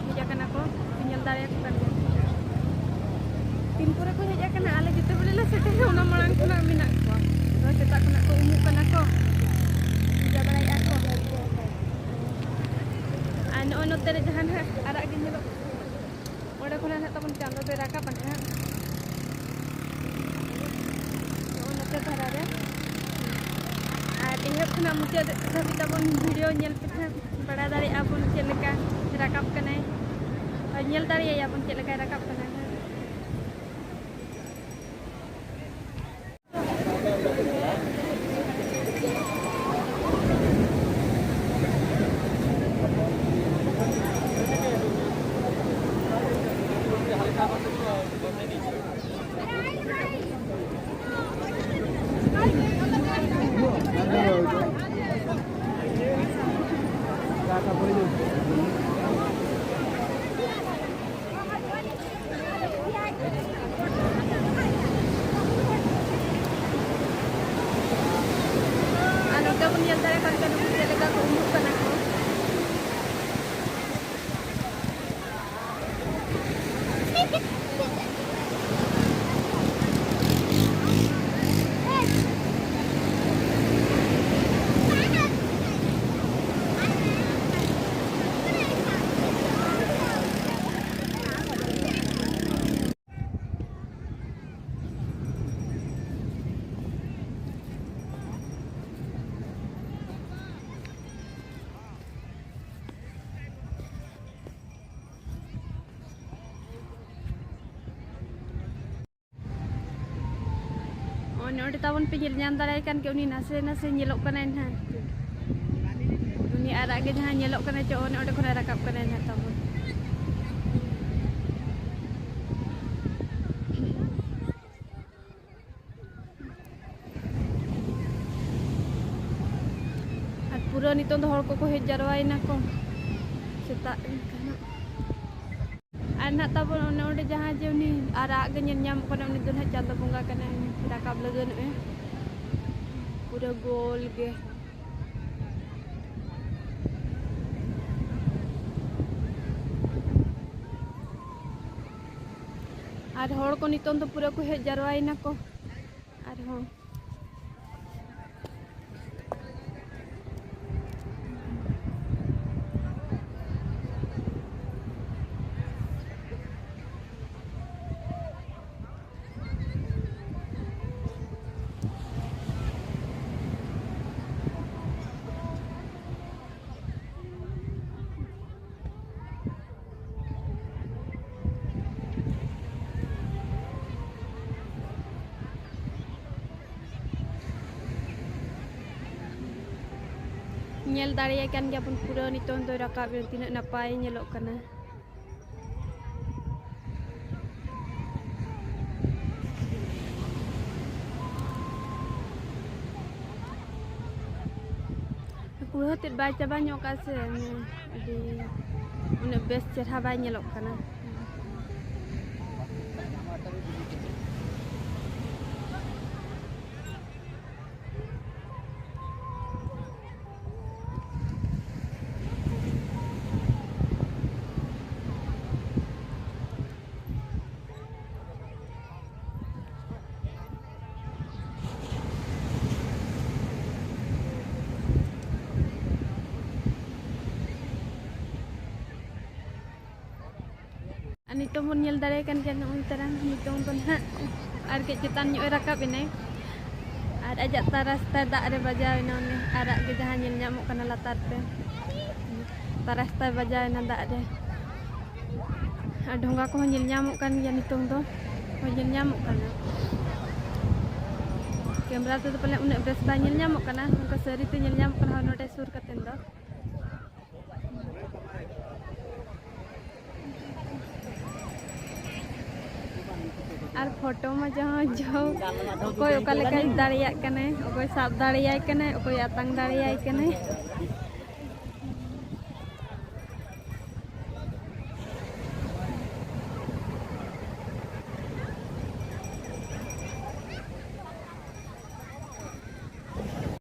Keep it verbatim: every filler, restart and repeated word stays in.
ᱦᱮᱡ ᱟᱠᱟᱱᱟ ᱠᱚ, ᱧᱮᱞ ᱫᱟᱲᱮᱭᱟᱠᱚ ᱠᱟᱱ ᱜᱮᱭᱟ᱾ ᱛᱤᱱ ᱠᱚᱨᱮ ᱠᱚ ᱦᱮᱡ ᱟᱠᱟᱱᱟ, ᱟᱞᱮ ᱡᱮᱛᱮ ᱵᱮᱞᱮ ᱞᱮ ᱥᱮᱴᱮᱨᱟ, ᱚᱱᱟ ᱢᱟᱲᱟᱝ ᱠᱷᱚᱱᱟᱜ ᱢᱮᱱᱟᱜ ᱠᱚᱣᱟ᱾ ᱱᱚᱣᱟ ᱥᱮᱛᱟᱜ ᱠᱷᱚᱱᱟᱜ ᱠᱚ ᱩᱢᱩᱜ ᱠᱟᱱᱟ ᱠᱚ, ᱯᱩᱡᱟ ᱵᱟᱲᱟᱭᱮᱫᱼᱟ ᱠᱚ᱾ ᱟᱨ ᱱᱚᱜᱼᱚᱭ ᱱᱚᱛᱮ ᱨᱮ ᱡᱟᱦᱟᱸ ᱱᱟᱦᱟᱜ ᱟᱨᱟᱜ ᱜᱮ ᱧᱮᱞᱚᱜ ᱠᱟᱱᱟ, ᱚᱸᱰᱮ ᱠᱷᱚᱱᱟᱜ ᱱᱟᱦᱟᱜ ᱛᱟᱵᱚᱱ ᱪᱟᱸᱫᱚ ᱫᱚᱭ ᱨᱟᱠᱟᱵᱟ ᱱᱟᱦᱟᱜ᱾ ᱱᱚᱜᱼᱚ ᱱᱚᱛᱮ ᱫᱷᱟᱨᱟ ᱨᱮ᱾ ᱟᱨ ᱮᱦᱚᱵ ᱠᱷᱚᱱᱟᱜ ᱢᱩᱪᱟᱹᱫ ᱫᱷᱟᱹᱵᱤᱡ ᱛᱟᱵᱚᱱ ᱵᱷᱤᱰᱤᱭᱳ ᱧᱮᱞ ᱯᱮ ᱱᱟᱦᱟᱜ, ᱵᱟᱲᱟᱭ ᱫᱟᱲᱮᱭᱟᱜᱼᱟ ᱵᱚᱱ ᱪᱮᱫ ᱞᱮᱠᱟ ᱨᱟᱠᱟᱵ ᱠᱟᱱᱟᱭ᱾ ᱟᱨ ᱧᱮᱞ ᱫᱟᱲᱮᱭᱟᱭᱟ ᱵᱚᱱ ᱪᱮᱫ ᱞᱮᱠᱟᱭ ᱨᱟᱠᱟᱵ ᱠᱟᱱᱟ ᱱᱟᱦᱟᱜ᱾ ᱟᱨ ᱱᱚᱛᱮ ᱵᱚᱱ ᱧᱮᱞ ᱫᱟᱲᱮᱭᱟᱜ ᱠᱟᱱ ᱜᱮᱭᱟ, ᱱᱩᱠᱩ ᱪᱮᱫ ᱞᱮᱠᱟ ᱠᱚ ᱩᱢᱩᱜ ᱠᱟᱱᱟ ᱠᱚ᱾ ᱚᱱᱮ ᱚᱸᱰᱮ ᱛᱟᱵᱚᱱ ᱯᱮ ᱧᱮᱞ ᱧᱟᱢ ᱫᱟᱲᱮᱭᱟᱭ ᱠᱟᱱ ᱜᱮ, ᱩᱱᱤ ᱱᱟᱥᱮ ᱱᱟᱥᱮ ᱧᱮᱞᱚᱜ ᱠᱟᱱᱟᱭ ᱱᱟᱦᱟᱜ᱾ ᱩᱱᱤ ᱟᱨᱟᱜ ᱜᱮ ᱡᱟᱦᱟᱸ ᱧᱮᱞᱚᱜ ᱠᱟᱱᱟᱭ ᱪᱚ, ᱚᱱᱮ ᱚᱸᱰᱮ ᱠᱷᱚᱱᱟᱜ ᱨᱟᱠᱟᱵ ᱠᱟᱱᱟᱭ ᱱᱟᱦᱟᱜ ᱛᱟᱵᱚᱱ᱾ ᱟᱨ ᱯᱩᱨᱟᱹ ᱱᱤᱛᱚᱝ ᱫᱚ ᱦᱚᱲ ᱠᱚᱠᱚ ᱦᱮᱡ ᱡᱟᱨᱣᱟᱭᱮᱱᱟ ᱠᱚ ᱥᱮᱛᱟᱜ ᱮᱱᱠᱷᱟᱱ᱾ ᱟᱨ ᱱᱟᱦᱟᱜ ᱛᱟᱵᱚᱱ ᱚᱱᱮ ᱚᱸᱰᱮ ᱡᱟᱦᱟᱸ ᱡᱮ ᱩᱱᱤ ᱟᱨᱟᱜ ᱜᱮ ᱧᱮᱞ ᱧᱟᱢᱚᱜ ᱠᱟᱱᱟ, ᱩᱱᱤ ᱫᱚ ᱱᱟᱦᱟᱜ ᱪᱟᱸᱫᱚ ᱵᱚᱸᱜᱟ ᱠᱟᱱᱟᱭ, ᱨᱟᱠᱟᱵ ᱞᱟᱹᱜᱤᱫ ᱱᱚᱜᱼᱚᱭ ᱯᱩᱨᱟᱹ ᱜᱳᱞ ᱜᱮ᱾ ᱦᱚᱲ ᱠᱚ ᱱᱤᱛᱚᱝ ᱫᱚ ᱯᱩᱨᱟᱹ ᱠᱚ ᱦᱮᱡ ᱡᱟᱨᱣᱟᱭᱮᱱᱟ ᱠᱚ ᱟᱨᱦᱚᱸ᱾ ᱧᱮᱞ ᱫᱟᱲᱮᱭᱟᱭ ᱠᱟᱱ ᱜᱮᱭᱟᱵᱚᱱ ᱯᱩᱨᱟᱹ ᱱᱤᱛᱚᱝ ᱫᱚᱭ ᱨᱟᱠᱟᱵ ᱮᱱ, ᱛᱤᱱᱟᱹᱜ ᱱᱟᱯᱟᱭ ᱧᱮᱞᱚᱜ ᱠᱟᱱᱟ᱾ ᱠᱩᱲᱦᱟᱹ ᱛᱮᱫ ᱵᱟᱭ ᱪᱟᱵᱟ ᱧᱚᱜ ᱠᱟᱜᱼᱟ ᱥᱮ, ᱟᱹᱰᱤ ᱩᱱᱟᱹᱜ ᱵᱮᱥ ᱪᱮᱦᱨᱟ ᱵᱟᱭ ᱧᱮᱞᱚᱜ ᱠᱟᱱᱟ᱾ ᱟᱨ ᱱᱤᱛᱚᱝ ᱵᱚᱱ ᱧᱮᱞ ᱫᱟᱲᱮᱭᱟᱭ ᱠᱟᱱ ᱜᱮᱭᱟ, ᱱᱚᱜᱼᱚᱭ ᱛᱟᱨᱟ ᱱᱤᱛᱚᱝ ᱫᱚ ᱱᱟᱦᱟᱜ ᱟᱨ ᱠᱟᱹᱡ ᱪᱮᱛᱟᱱ ᱧᱚᱜ ᱮ ᱨᱟᱠᱟᱵ ᱮᱱᱟᱭ᱾ ᱟᱨ ᱟᱡᱟᱜ ᱛᱟᱨᱟᱥ ᱛᱟᱭ ᱫᱟᱜ ᱨᱮ ᱵᱟᱡᱟᱣ ᱮᱱᱟ, ᱚᱱᱮ ᱟᱨᱟᱜ ᱜᱮ ᱡᱟᱦᱟᱸ ᱧᱮᱞ ᱧᱟᱢᱚᱜ ᱠᱟᱱᱟ ᱞᱟᱛᱟᱨ ᱛᱮ, ᱛᱟᱨᱟᱥ ᱛᱟᱭ ᱵᱟᱡᱟᱣ ᱮᱱᱟ ᱫᱟᱜ ᱨᱮ᱾ ᱟᱨ ᱰᱷᱚᱸᱜᱟ ᱠᱚᱦᱚᱸ ᱧᱮᱞ ᱧᱟᱢᱚᱜ ᱠᱟᱱ ᱜᱮᱭᱟ ᱱᱤᱛᱚᱝ ᱫᱚ, ᱦᱳᱭ, ᱧᱮᱞ ᱧᱟᱢᱚᱜ ᱠᱟᱱᱟ᱾ ᱠᱮᱢᱨᱟ ᱛᱮᱫᱚ ᱯᱟᱞᱮ ᱩᱱᱟᱹᱜ ᱵᱮᱥ ᱵᱟᱭ ᱧᱮᱞ ᱧᱟᱢᱚᱜ ᱠᱟᱱᱟ, ᱚᱱᱠᱟ ᱥᱟᱹᱨᱤᱛᱮ ᱧᱮᱞ ᱧᱟᱢᱚᱜ ᱠᱟᱱᱟ ᱦᱳᱭ ᱱᱚᱰᱮ ᱥᱩᱨ ᱠᱟᱛᱮᱫ ᱫᱚ᱾ ᱟᱨ ᱯᱷᱳᱴᱳ ᱢᱟ ᱡᱟᱦᱟᱸ ᱡᱚ, ᱚᱠᱚᱭ ᱚᱠᱟ ᱞᱮᱠᱟᱭ ᱫᱟᱲᱮᱭᱟᱜ ᱠᱟᱱᱟᱭ, ᱚᱠᱚᱭ ᱥᱟᱵ ᱫᱟᱲᱮᱭᱟᱭ ᱠᱟᱱᱟᱭ, ᱚᱠᱚᱭ ᱟᱛᱟᱝ ᱫᱟᱲᱮᱭᱟᱭ ᱠᱟᱱᱟᱭ᱾